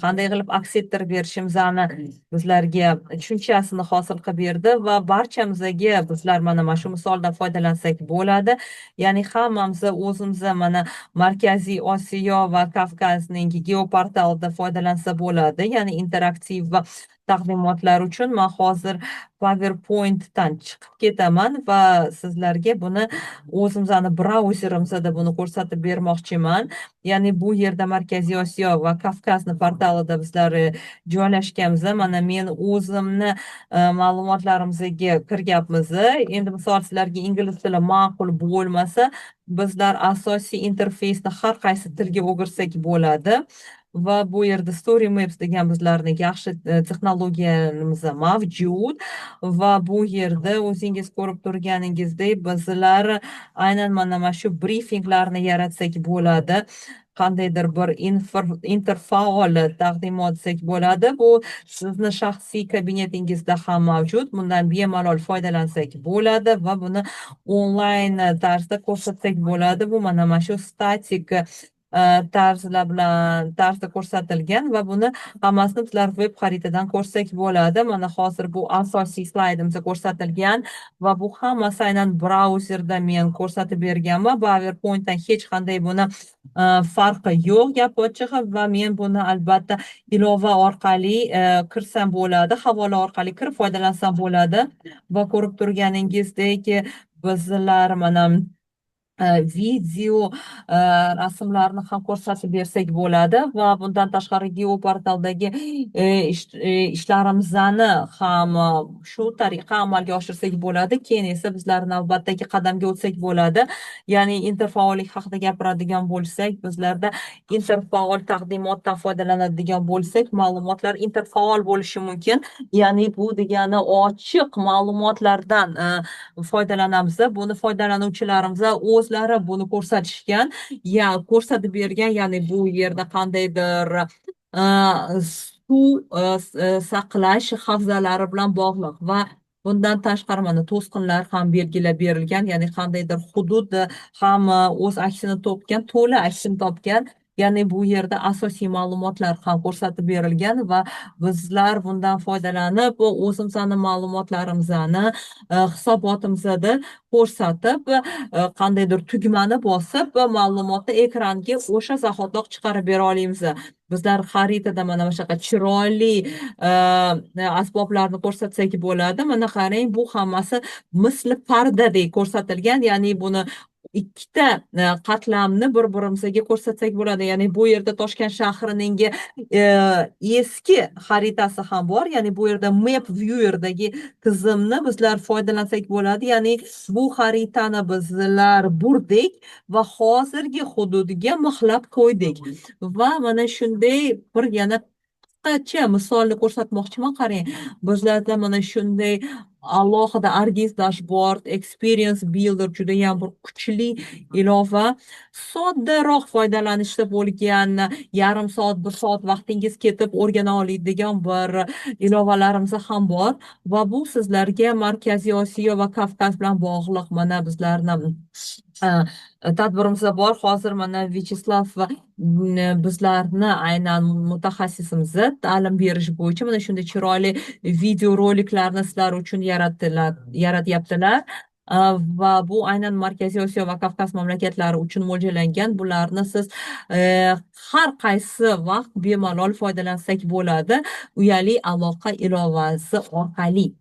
Qanday qilib aks ettirib berishimizni bizlarga tushunchasini hosil qilib berdi va barchamizga bizlar mana shu misoldan foydalansak bo'ladi. Ya'ni hammamiz o'zimiz mana Markaziy Osiyo va Kavkazning geoportalida foydalansa bo'ladi. Ya'ni interaktiv va taqdimotlar uchun man hozir PowerPointdan chiqib ketaman va sizlarga buni o'zimizni brauzerimizda buni ko'rsatib bermoqchiman. Ya'ni bu yerda Markaziy Osiyo va Kavkazni portalida bizlar joylashganmiz. Mana men o'zimni ma'lumotlarimizga kiryapmiz. Endi misol sizlarga ingliz tili ma'qul bo'lmasa, bizlar asosiy interfeysni har qaysi tilga o'girsak bo'ladi. Va bu yerda Story Maps degan bizlarning yaxshi texnologiyamiz mavjud va bu yerda o'zingiz ko'rib turganingizdek, bizlar aynan mana shu brifinglarni yaratsak bo'ladi. Qandaydir bir interfaol taqdimot desak bo'ladi. Bu sizni shaxsiy kabinetingizda ham mavjud. Bundan bemalol foydalansak bo'ladi va buni onlayn tarzda ko'rsatsak bo'ladi. Bu mana shu statik tarzlar bilan tarzda ko'rsatilgan va buni hammasini bizlar veb xaritadan ko'rsak bo'ladi. Mana hozir bu asosiy slaydimizda ko'rsatilgan va bu hammasi aynan brauzerda men ko'rsatib berganman. PowerPointdan hech qanday buni farqi yo'q, gap ochig'i, va men buni albatta ilova orqali kirsam bo'ladi, havola orqali kirib foydalansam bo'ladi va ko'rib turganingizdek, bizlar mana video rasmlarni ham ko'rsatib bersak bo'ladi va bundan tashqari geoportaldagi ishlarimizni ham shu tariqa amalga oshirsak bo'ladi. Keyin esa bizlar navbatdagi qadamga o'tsak bo'ladi. Ya'ni interfaollik haqida gapiradigan bo'lsak, bizlarda interfaol taqdimotdan foydalanadigan bo'lsak, ma'lumotlar interfaol bo'lishi mumkin. Ya'ni bu degani ochiq ma'lumotlardan foydalanamiz. Buni foydalanuvchilarimiz o'zlari buni ko'rsatishgan, ya ko'rsatib bergan. Ya'ni bu yerda qandaydir suv saqlash havzalari bilan bog'liq va bundan tashqari mana to'sqinlar ham belgilab berilgan, ya'ni qandaydir hudud ham o'z aksini topgan, to'la aksini topgan. Ya'ni bu yerda asosiy ma'lumotlar ham ko'rsatib berilgan va bizlar bundan foydalanib, o'zimizni ma'lumotlarimizni hisobotimizda ko'rsatib, qandaydir tugmani bosib, ma'lumotni ekranga o'sha zahotoq chiqarib bera olamiz. Bizlar xaritada mana shunaqa chiroyli asboblarni ko'rsatsak bo'ladi. Mana qarang, bu hammasi misli pardadek ko'rsatilgan, ya'ni buni ikkita qatlamni bir birimizga ko'rsatsak bo'ladi. Ya'ni bu yerda Toshkent shahrining eski xaritasi ham bor. Ya'ni bu yerda Map Viewerdagi tizimni bizlar foydalansak bo'ladi. Ya'ni bu xaritani bizlar burdik va hozirgi hududiga mixlab qo'ydik va mana shunday bir yana qisqacha misolni ko'rsatmoqchiman. Qarang, bizlarda mana shunday alohida ArcGIS Dashboard Experience Builder judayam bir kuchli ilova. Soddaroq foydalanishda bo'lgan, yarim soat, bir soat vaqtingiz ketib o'rgana oladigan bir ilovalarimiz ham bor va bu sizlarga Markaziy Osiyo va Kavkaz bilan bog'liq mana bizlarni tadbirimiz bor. Hozir mana Vyacheslav bizlarni aynan mutaxassisimiz ta'lim berish bo'yicha mana shunday chiroyli video roliklarni sizlar uchun yaratdilar, yaratyaptilar. Va bu aynan Markaziy Osiyo va Kavkaz mamlakatlari uchun mo'ljallangan. Bularni siz har qaysi vaqt bemalol foydalansak bo'ladi uyali aloqa ilovasi orqali.